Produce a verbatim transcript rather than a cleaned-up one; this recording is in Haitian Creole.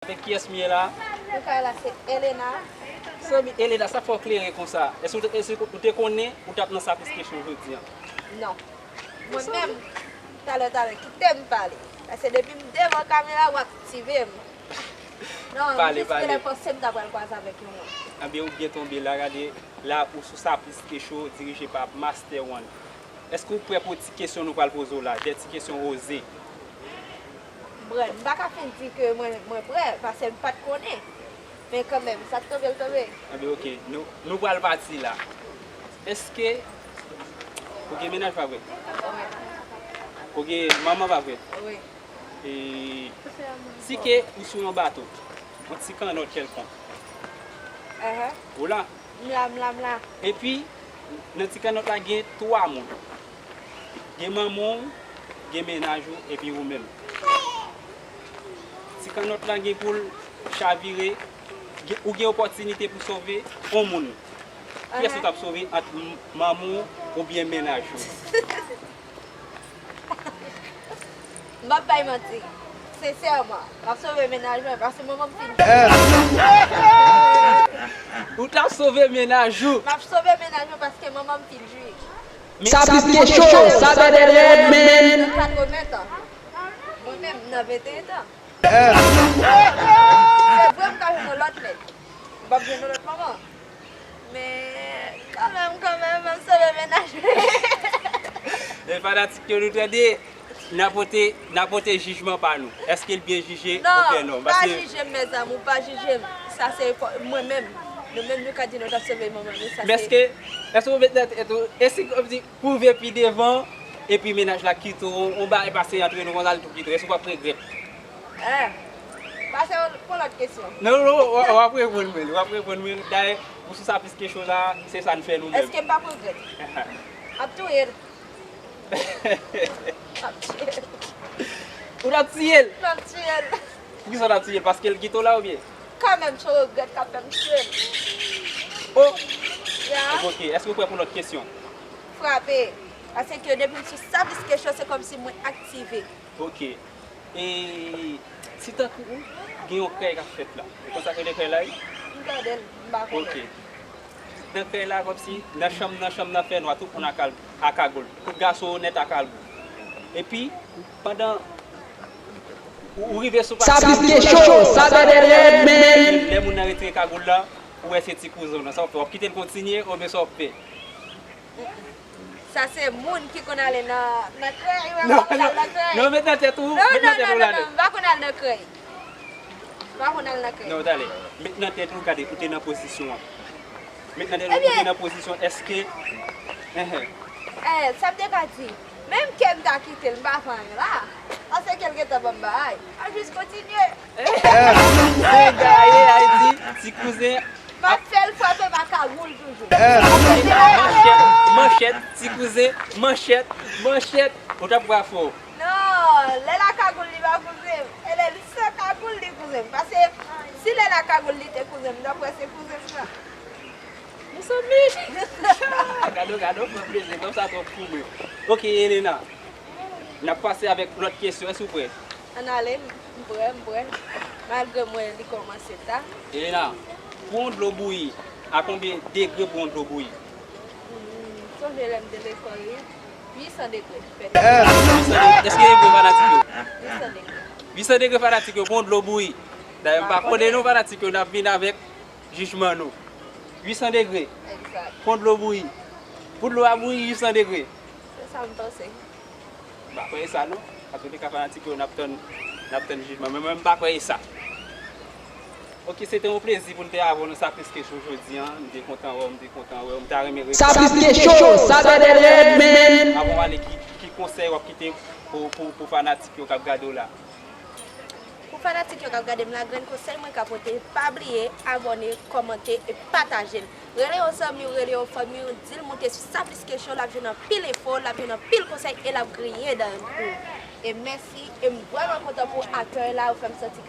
Avèk kiyès m ye la? Mwen ka la se Elena. Zanmi Elena, sa fè w klere konsa. Èske ou te, èske ou te konnen ou t ap nan Saplis Kesyon jodi a? Non. Mwen menm, talè, talè, kite m pale. Paske depi m devan kamera, w aktive m. Non, pale, jis pale. Genlè panse m ta pral kwaze avèk yon moun. Ebyen, ou byen tonbe la, gade, la, ou sou Saplis Kesyon, dirije pa Master One. Èske ou prè pou ti kesyon nou pral poze w la? De ti kesyon oze. Bon, m pa ka fin di ke mwen, mwen prè, paske m pa t konnen. Men kanmenm, sa k tonbe, l tonbe. Anben, oke, nou, nou pral pati la. Èske ou gen mennaj, pa vre? Wi. Ou gen manman, pa vre? Wi. E si ke ou sou yon bato, yon ti kannòt kèlkonk. Ahà. Ou la? M la, m la, m la. Epi, nan ti kannòt la gen twa moun. Gen manman w, gen mennaj ou, epi ou menm. Ti kannòt la gen pou l chavire, gen, ou gen opòtinite pou sove yon moun. Kiyès ou t ap sove ant m-, manman w oubyen mennaj ou? M p ap bay manti. Sensèman, m ap sove mennaj mwen paske manman m fin jwi. Ou t ap sove mennaj ou? M ap sove mennaj mwen paske manman m fin jwi. Saplis Kesyon, sa bèdè rèd, men. Katreven tan. Mwen menm, m nan venteyen tan. Se vre m ka jwenn yon lòt nèg. M p ap jwenn yon lòt manman. Men, kanmenm, kanmenm, m ap sove mennaj mwen. E fanatik yo, nou tande, n a pote, n a pote jijman pa nou. Èske l byen jije oubyen non? Non, pa jije m, mes amours, pa jije m. Sa se mwen menm. Nou menm, nou ka di nou t ap sove manman nou, sa se. Men èske, èske ou met nan tèt ou, e si, kòmsi, pou rive pi devan, epi mennaj la kite w, yon bagay pase antre nou konsa, l tou kite w, èske w p ap regrèt? Eh, pase pou lòt kesyon. Non, non, w, w ap reponn mwen, w ap reponn mwen. Dayè, pou sou Saplis Kesyon la, se sa n fè nou menm. Èske m p ap regrèt? M ap touye l. M ap tiye l. Ou t ap tiye l? M ap tiye l. Poukisa w t ap tiye l? Paske l kite w la oubyen? Kanmenm, se regrèt k ap fè m tiye l. Oh! Ya. Ok, èske w prè pou lòt kesyon? Frape. Paske depi m sou Saplis Kesyon, se kòmsi mwen aktive. Ok. E si tankou gen yon krèy k ap fèt la, ou konn sa k rele krèy la, wi? M tande l, m pa konnen. Ok. Nan krèy la, kòmsi nan chanm, nan chanm nan fè nwa, tout moun a kal-, a kagoul. Tout gason onèt a kagoul. Epi, pandan ou, ou rive sou pati Saplis Kesyon, sa bèdè rèd, men. Lè moun nan retire kagoul la, ou wè se ti kouzen w nan. Sa w ap fè? W ap kite l kontinye oubyen sa w ap fè? Sa se moun ki konn ale nan, nan krèy, wè, m pa konn al nan krèy. Non, non, met nan tèt ou, met nan tèt ou la. Non, non, non, non, m pa konn al nan krèy. M pa konn al nan krèy. Non, talè. Met nan tèt ou, gade, ou te nan pozisyon an. Met nan tèt ou, ou te nan pozisyon, èske, enhen. Eh, sa m te ka di, menm ke m ta kite l, m pa fè anyen la. Paske l gentan ban m bagay. M ap jis kontinye. Eh, se gaye, Ayiti, ti kouzen. M ap fè l frape m ak kagoul toujou. Manchèt, manchèt, ti kouzen, manchèt, manchèt. Ou t ap wè afè w. Non, lè l ak kagoul li pa kouzen m. E lè li san kagoul li kouzen m. Paske si lè l ak kagoul li te kouzen m, m t ap wè se kouzen m sa. Mezanmi! Gade w, gade w, pran plezi, kòm sa twòp pou mwen. Ok, Elena. N ap pase avèk lòt kesyon. Èske w prè? Ann ale, m prè, m prè. Malgre m wè li kòmanse ta. Elena, pou yon dlo bouyi, a konbyen degre pou yon dlo bouyi? Hmm, sonje lè m te lekòl, wi. Uit san degre. Uit san degre. Èske e vre fanatik yo? Uit san degre. Uit san degre fanatik yo, pou yon dlo bouyi. Dayè, m pa konnen non fanatik yo, n ap vin avèk jijman nou. Uit san degre. Egzak. Pou dlo bouyi. Pou dlo a bouyi, uit san degre. Se sa m panse. M pa kwè e sa non. Antouka fanatik yo, n ap tann, n ap tann jijman. Men mwen, m pa kwè e sa. Ok, se te yon plezi pou n te avè w nan Saplis Kesyon jodi a. M te kontan wè w, m te kontan wè w. M ta renmen resi. Saplis Kesyon, sa bèdè rèd, men. Avan w ale, ki, ki konsèy w ap kite pou, pou, pou fanatik yo k ap gade w la? Pou fanatik yo k ap gade m la, grenn konsèy mwen ka pote, pa bliye abòne, kòmante e pataje l. Rele yon zanmi w, rele yon fanmi w, di l moute sou Saplis Kesyon, l ap jwenn anpil enfo, l ap jwenn anpil konsèy e l ap griyen dan l tou. E mèsi, e m vrèman kontan pou akèy la, ou fè m santi ke